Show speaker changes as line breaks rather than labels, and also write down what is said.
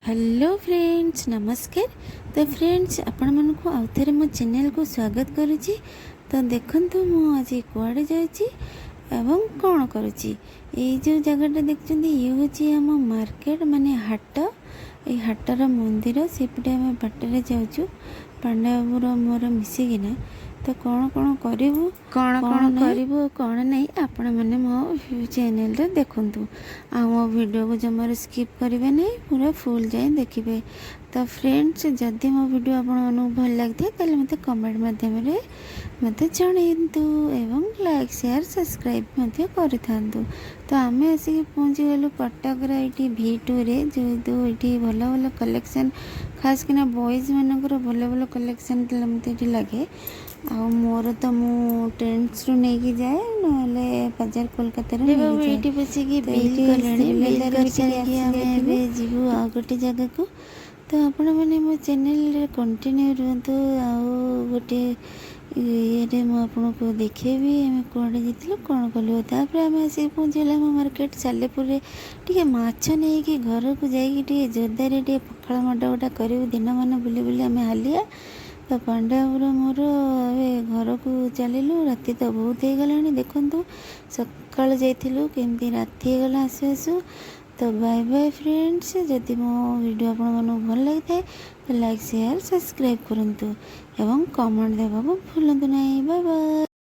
Hello friends, ନମସ୍କାର। ତ friends, ଆପଣମାନଙ୍କୁ ଆଉ ଥରେ ମୋ ଚ୍ୟାନେଲକୁ ସ୍ୱାଗତ କରୁଛି। ତ ଦେଖନ୍ତୁ, ମୁଁ ଆଜି କୁଆଡ଼େ ଯାଉଛି ଏବଂ କ'ଣ କରୁଛି। ଏଇ ଯେଉଁ ଜାଗାଟା ଦେଖୁଛନ୍ତି, ଇଏ ହେଉଛି ଆମ ମାର୍କେଟ, ମାନେ ହାଟ। ଏଇ ହାଟର ମନ୍ଦିର ସେପଟେ ଆମେ ବାଟରେ ଯାଉଛୁ ପାଣ୍ଡାବାବୁର ମୋର ମିଶିକିନା। ତ କ'ଣ କ'ଣ କରିବୁ,
କ'ଣ
କ'ଣ
କ'ଣ ନାହିଁ।
କରିବୁ, କ'ଣ ନାହିଁ, ଆପଣମାନେ ମୋ ଚ୍ୟାନେଲରେ ଦେଖନ୍ତୁ। ଆଉ ମୋ ଭିଡ଼ିଓକୁ ଜମାରୁ ସ୍କିପ୍ କରିବେ ନାହିଁ, ପୁରା ଫୁଲ୍ ଯାଏଁ ଦେଖିବେ। ତ ଫ୍ରେଣ୍ଡସ୍, ଯଦି ମୋ ଭିଡ଼ିଓ ଆପଣମାନଙ୍କୁ ଭଲ ଲାଗିଥାଏ, ତାହେଲେ ମୋତେ କମେଣ୍ଟ ମାଧ୍ୟମରେ ମୋତେ ଜଣାନ୍ତୁ ଏବଂ ଲାଇକ୍, ସେୟାର, ସବସ୍କ୍ରାଇବ୍ ମଧ୍ୟ କରିଥାନ୍ତୁ। ତ ଆମେ ଆସିକି ପହଞ୍ଚିଗଲୁ କଟକର ଏଇଠି ଭି 2ରେ। ଯେହେତୁ ଏଇଠି ଭଲ ଭଲ କଲେକ୍ସନ୍, ଖାସ୍ କିନା ବଏଜ୍ ମାନଙ୍କର ଭଲ ଭଲ କଲେକ୍ସନ୍ ମୋତେ ଏଇଠି ଲାଗେ। ଆଉ ମୋର ତ ମୁଁ ଟ୍ରେଣ୍ଡସରୁ ନେଇକି ଯାଏ, ନହେଲେ ବଜାର କୋଲକାତାରୁ
ବାବୁ
ନେଇକି ଯାଏ।
ଏଇଠି ବସିକି
ତ
ବିଲ୍
ଏଇଠି
କଲେଣି। ବିଲ୍
ଶ୍ରୀଲେଦାର ବି ଟିକେ
କରିସାରିକି ଆମେ
ଆସିଯାଇଥିଲୁ।
ଏବେ ଯିବୁ ଆଉ ଗୋଟେ ଜାଗାକୁ।
ତ ଆପଣମାନେ ମୋ ଚ୍ୟାନେଲରେ କଣ୍ଟିନ୍ୟୁ ରୁହନ୍ତୁ। ଆଉ ଗୋଟେ ଇଏରେ ମୁଁ ଆପଣଙ୍କୁ ଦେଖେଇବି ଆମେ କୁଆଡ଼େ ଯାଇଥିଲୁ, କ'ଣ କଲୁ। ତାପରେ ଆମେ ଆସିକି ପହଞ୍ଚିଗଲୁ ଆମ ମାର୍କେଟ ସାଲେପୁରରେ। ଟିକେ ମାଛ ନେଇକି ଘରକୁ ଯାଇକି ଟିକେ ଜୋରଦାରରେ ଟିକେ ପଖାଳ ମାଡ଼ ଗୋଟା କରିବୁ। ଦିନମାନ ବୁଲି ବୁଲି ଆମେ ହାଲିଆ। ତ ପାଣ୍ଡାବାବୁର ମୋର ଏବେ ଘରକୁ ଚାଲିଲୁ। ରାତି ତ ବହୁତ ହେଇଗଲାଣି। ଦେଖନ୍ତୁ, ସକାଳୁ ଯାଇଥିଲୁ, କେମିତି ରାତି ହେଇଗଲା ଆସୁ ଆସୁ। ତ ବାଏ ବାଏ ଫ୍ରେଣ୍ଡସ୍। ଯଦି ମୋ ଭିଡ଼ିଓ ଆପଣମାନଙ୍କୁ ଭଲ ଲାଗିଥାଏ, ତ ଲାଇକ୍, ସେୟାର, ସବସ୍କ୍ରାଇବ୍ କରନ୍ତୁ ଏବଂ କମେଣ୍ଟ ଦେବାକୁ ଭୁଲନ୍ତୁ ନାହିଁ। Bye bye.